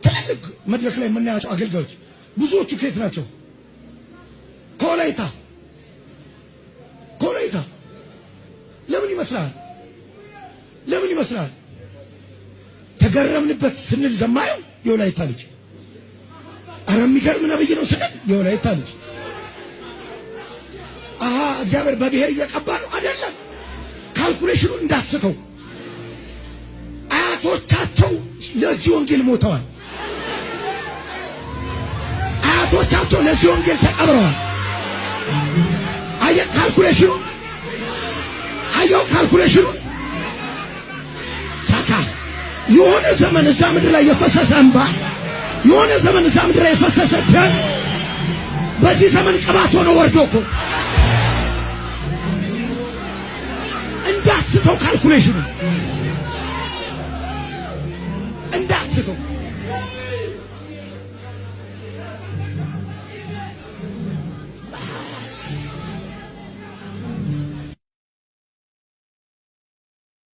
ትልልቅ መድረክ ላይ የምናያቸው አገልጋዮች ብዙዎቹ ከየት ናቸው? ከወላይታ፣ ከወላይታ። ለምን ይመስላል? ለምን ይመስላል? ተገረምንበት ስንል ዘማሪው የወላይታ ልጅ፣ ኧረ የሚገርም ነብይ ነው ስንል የወላይታ ልጅ። አሃ፣ እግዚአብሔር በብሔር እየቀባ ነው አይደለም። Calculation ኑ እንዳትስተው። አያቶቻቸው ለዚህ ወንጌል ሞተዋል። አያቶቻቸው ለዚህ ወንጌል ተቀብረዋል። አየህ calculation ኑ፣ አየው calculation ኑ። ቻካ የሆነ ዘመን እዛ ምድር ላይ የፈሰሰ እንባ፣ የሆነ ዘመን እዛ ምድር ላይ የፈሰሰ ደም በዚህ ዘመን ቅባት ሆኖ ወርዶ እኮ። እንዳትስተው፣ calculation ኑ እንዳትስተው።